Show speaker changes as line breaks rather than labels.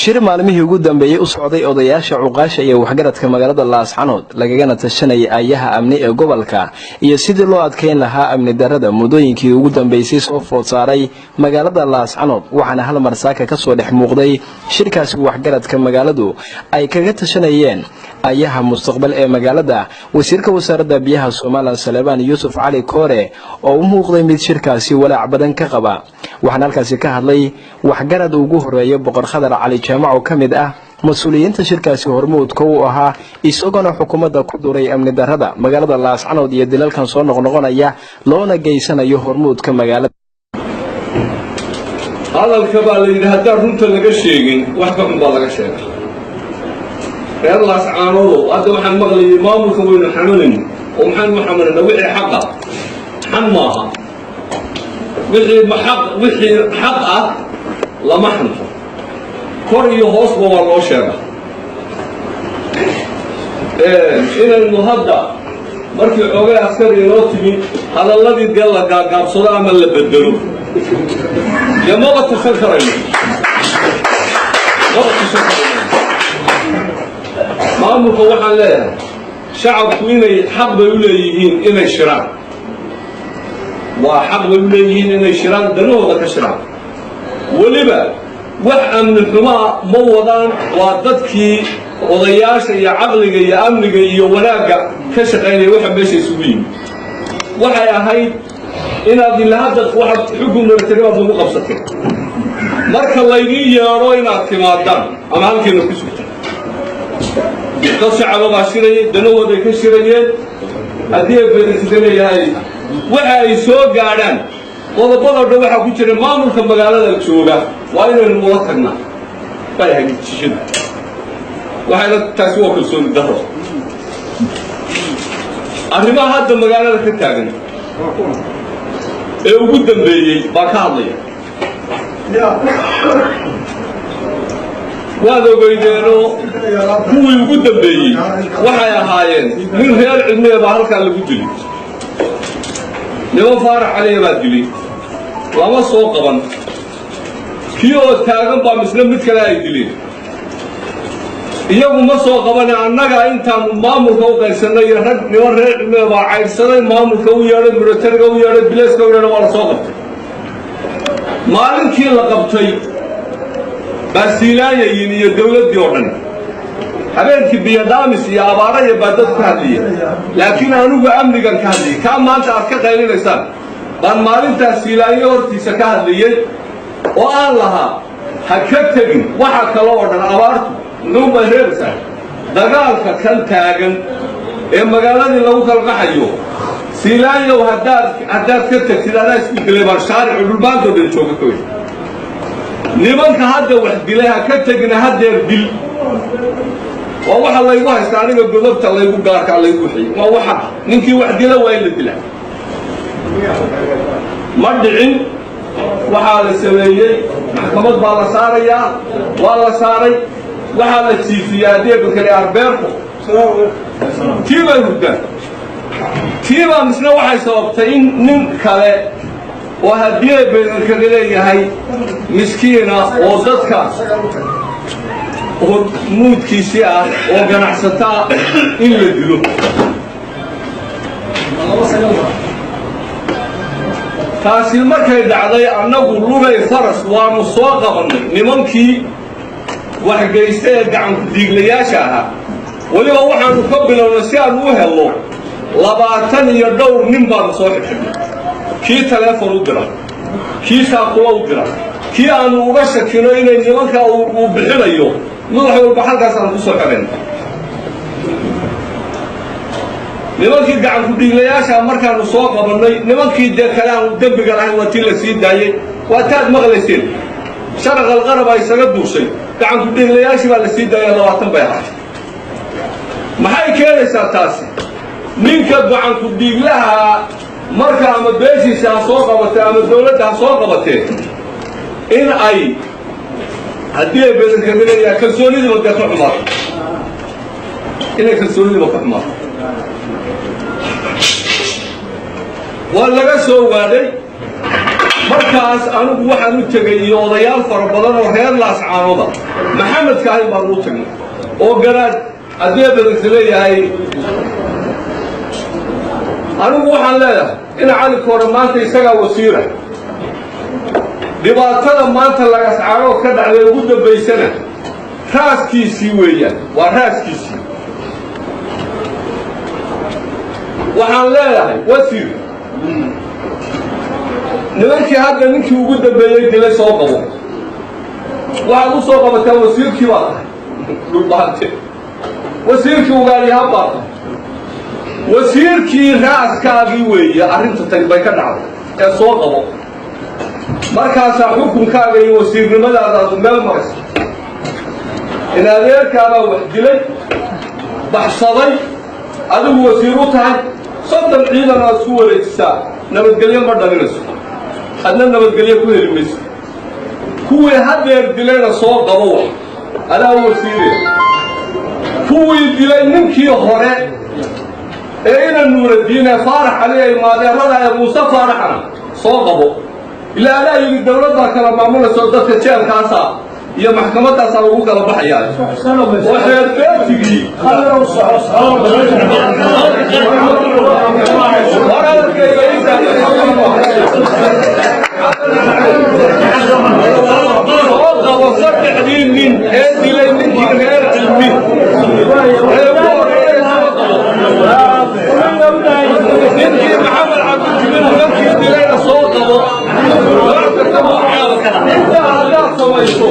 Shir maalmihii ugu dambeeyey u socday odayaasha, cuqaasha iyo waxgaradka magaalada Laascanood, lagagana tashanayay aayaha amni ee gobolka iyo sidii loo adkeyn lahaa amni darrada muddooyinkii ugu dambeysay soo food saaray magaalada Laascanood, waxaana hal mar saaka ka soo dhex muuqday shirkaasi waxgaradka magaaladu ay kaga tashanayeen aayaha mustaqbal ee magaalada, wasiirka wasaaradda biyaha Somaliland, Saleebaan Yuusuf Cali Koore, oo u muuqday mid shirkaasi walaac badan ka qaba. Waxaana halkaasi ka hadlay waxgarad ugu horeeya Boqor Khadar Cali Jaamac, oo ka mid ah mas-uuliyiinta shirkaasi hormuudka u ahaa, isagoona xukuumadda ku duray amni darrada magaalada Laascanood iyo dilalkan soo noqnoqonaya loona geysanayo hormuudka magaalada.
Hadalka baa la yidhi, haddaan runta laga sheegin, wax ka xun baa laga sheegay. Reer Laascaanoodow, hadda waxaan maqlayay maamulka waynu xamanayno, oo maxaanu xamanayna? Wixii xaqa xan maaha, wixii xaq ah lama xanto, kor iyo hoosba waa loo sheega. Inaynu hadda markii xoogay askari inoo timi hadalladii dee la gaagaabsado ama la bedelo, dee maba tashan karayno, maba tashan karayno. Maamulka waxaan leeyahay, shacabku inay xaq bay u leeyihiin inay shiraan, waa xaq bay u leeyihiin inay shiraan, danahooda ka shiraan. Weliba wax amni xumaa ma wadaan, waa dadkii odayaasha iyo caqliga iyo amniga iyo wanaagga ka shaqaynaya. Waxa meesha isugu yimid waxay ahayd inaad ila hadda waxaad xukun military baad lagu qabsateen, marka laydin yeedho inaad timaadaan ama halkiina ku sugtaan. Dad shacaba baa shirayay, danahooday ka shirayeen. Haddii ay bedansida leeyahay, waxa ay soo gaadhaan qodobadoo dhan waxaa ku jira maamulka magaalada jooga waa inaynu ula tagnaa bay ahayd natiijadu. Waxayna taasi waa kalsooni darro. Arrimaha hadda magaalada ka taagan ee ugu dambeeyey baa ka hadlaya. Waad ogeydeenoo kuwii ugu dambeeyey waxay ahaayeen nin reer Cilmiya baa halkaa lagu dilay, niman Faarax Caliya baa dilay, lama soo qaban. Kii oo taagan baa misle mid kale ay dileen, iyagu ma soo qabane. Annaga intaanu maamulka u qaybsannay iyo rag niman reer Cilmiya baa caydhsaday, maamulka u yeedhay, militariga u yeedhay, bileeska u yeedhay, waa la soo qabtay. Maalintii la qabtay baa Siilaanya yimi iyo dawladdii oo dhan. Habeenkii biyodhaamis iyo abaaraya baa dad ka hadliya, laakiin anigu amnigan ka hadlayay. Kaa maanta aad ka qaylinaysaan baan maalintaas Siilaanyo hortiisa ka hadlayey oo aan lahaa ha ka tegin waxa kale oo dhan, abaartu muxuun bay reebaysaa, dagaalka kan taagan ee magaaladii lagu kala qaxayo. Siilaanyow, haddaad ka tagtid adaa isku dilay baan shaaricu dhulbaantoo dhan jooga ka wey. Nimanka hadda wax dilay ha ka tegina, haddeer dil. Waa waxa laygu haysta aniga, godobta laygu gaarkaa laygu wixiyey, waa waxa ninkii wax dila waa in la dila. Ma dhicin. Waxaa la sameeyey maxkamad baa la saarayaa, waa la saaray, waxaa la jiifiyey haddii bakali arbeerko, tii bay hurdaan. Tii baa misna waxay sababtay in nin kale oo haddii ay baydankaga leeyahay miskiina oo dadka muudkiisii ah oo ganacsataa in la dilo. Taasi markay dhacday, annagu lugay faras waanu soo qabannay nimankii waxgaysta ee gacanku diiglayaasha ahaa. Weliba waxaanu ka bilownay si aanu u helno 20 iyo dhowr nin baanu soo xidxidhnay, kii taleefon u dira, kii saaqula u dira, kii aanu uga shakino inay nimanka uu bixinayo, madax walba halkaas aanu ku soo xidhayna nimankii gacanku dhiiglayaasha. Markaanu soo qabannay nimankii dee kale aanu dembiga lahayn, waa tii la sii daayey, waa taad maqlayseen sharaq alqarab ay isaga duushay. Gacanku dhiiglayaashii baa la sii daayay, 20 bay ahaatay. Maxay keenaysaa taasi? Ninka gacanku dhiiglaha marka ama beeshiisa ha soo qabatee ama dawladda ha soo qabatee, in ay haddii ay bedankaga leeyahay kalsoonidiiba dee ka xumaato, inay kalsoonidiiba ka xumaato. Waa laga soo waadhay. Markaas anigu waxaan u tegey iyo odayaal fara badan oo reer Laascaanooda, Maxamed Kaahin baan u tagnay oo garaad haddii badanka leeyahay. Anigu waxaan leeyahay ina Cali Koore maanta isagaa wasiira. Dhibaatada maanta Laascaanood ka dhacday ugu dambaysana raaskiisii weeyaan, waa raaskiisii. Waxaan leeyahay wasiir, nimankii hadda ninkii ugu dambeeyey dilay soo qabo. Waxaad u soo qabataa, wasiirkii baa tahay Dhulbaante, wasiirkii ugaaryahaan baa tahay, wasiirkii raaskaagii weeye. Arrinta tani bay ka dhacday ee soo qabo. Markaasaa xukunkaaga iyo wasiirnimadaadaadu meel maraysa. In adeerkaabaa wax dilay, baxsaday, adigu wasiir u tahay, 30 ciidan aad isku wareejisaa nabadgelyo ma dhalinayso, adna nabadgelyo ku heli mayso. Kuwii hadeer dilayna soo qabo, wax adaa wasiire. Kuwii dilay ninkii hore ee ina Nuuradiin ee Faarax Cali ay maadeerada ee Muuse Faaraxana soo qabo. Ilaa adaa yidhi dawladdaa kala maamulayso, dadka jeelkaasa iyo maxkamadaasaa lagu kala baxayaa oo xeerbeetigii. War hadalkayga soo qabo. Saddexdii nin ee dilay ninkii reer Cilmi ee ugu horreeyay soo qabo. Ninkii Maxamed Cabdijibiil nimankii dilayna soo qabo. Intaa haddaad samayso